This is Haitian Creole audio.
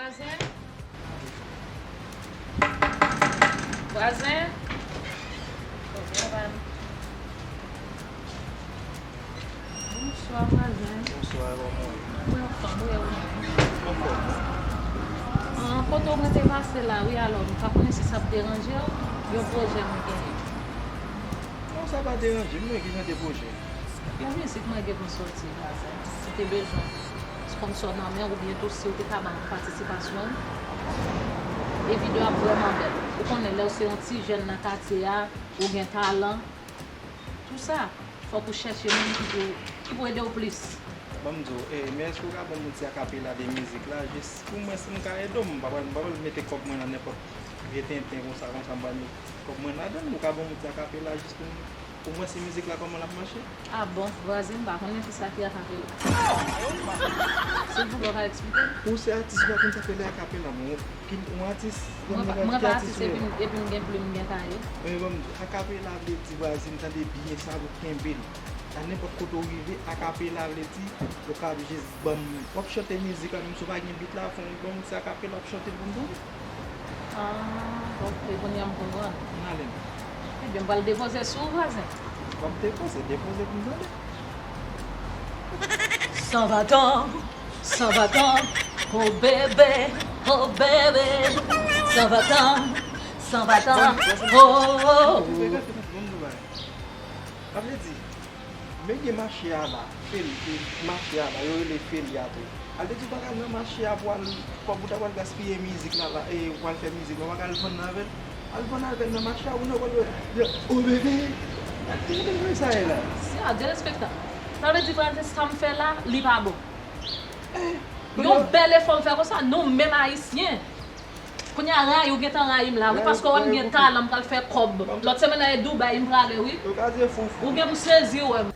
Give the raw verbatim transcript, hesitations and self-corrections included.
Vwazen? Vwazen? Bonswa, vwazen. Bonswa, kòman w ye? Mwen anfòm, wi, e ou menm? Anfòm, wi. Ah, kote w mwen te pase la, wi, alò, m pa konnen si sa ap deranje w, yon pwojè mwen genyen. Non, sa pa deranje m, non, ki jan de pwojè? Yon mizik mwen gen pou m sòti, vwazen. Mwen te bezwen sponsò nan men w, oubyen tou si w te ka ban m patisipasyon. E videyo ap vrèman bèl. Ou konnen lè w se yon ti jèn nan katye a, ou gen talan. Tou sa, fòk ou chèche moun ki pou, ki pou ede w plis. Ban m di w, eh, men èske w ka ban m yon ti akapela de mizik la, jis pou mwen, si m ka ede w, m pa pral, m pa pral mete kòb mwen nan nenpòt vye tenten konsa, konsa, m pral met kòb mwen ladan l, ou ka ban m yon ti akapela jis pou m, pou mwen si mizik la kòman l ap mache? Ah bon, vwazen, m pa konnen kisa ki akapela. Silvouplè, w ka eksplike m? Ou se atis, ou pa konn sa k rele akapela, men ki, yon atis, mwen pa, mwen pa atis epi m, epi m gen plim, m gen kaye. Men ban m di, akapela vle di, vwazen, tande byen sa, pou kenbe l. A nenpòt kote w rive, akapela vle di, ou ka jis ban m, w ap chante mizik la, menm si w pa gen beat la, fè w ban m ti akapela, w ap chante l pou m tande. Ah, ok, kounye a m konprann. Ann ale non. Ebyen, m pral depoze sou ou, vwazen. W ap depoze, depoze pou m tande. Sanvatan, sanvatan, oh bebe, oh bebe. Sanvatan, sanvatan, oh, oh, oh. Sa vle di, men gen mache a la, fel, e, mache a la, yo rele fel ya tou. Al te di w pa ka al nan mache a pou al, kòb ou ta pral gaspiye mizik la, la, e, pou al fè mizik la, w pa ka al vann avè l. Al vann avè l nan mache a, ou nan kòl yo, yo, oh bebe. Gade sa ye la. Se a derespektan. Sa vle di, vwazen, sa m fè la, li pa bon. Eh, yon bèl efò m fè konsa, nou menm ayisyen. Kounye a rayi, ou gentan rayi m la, wi, paske w wè m gen talan, m pral fè kòb. Lòt semèn nan e Dubai m prale, wi. Ou gen pou sezi, wè m.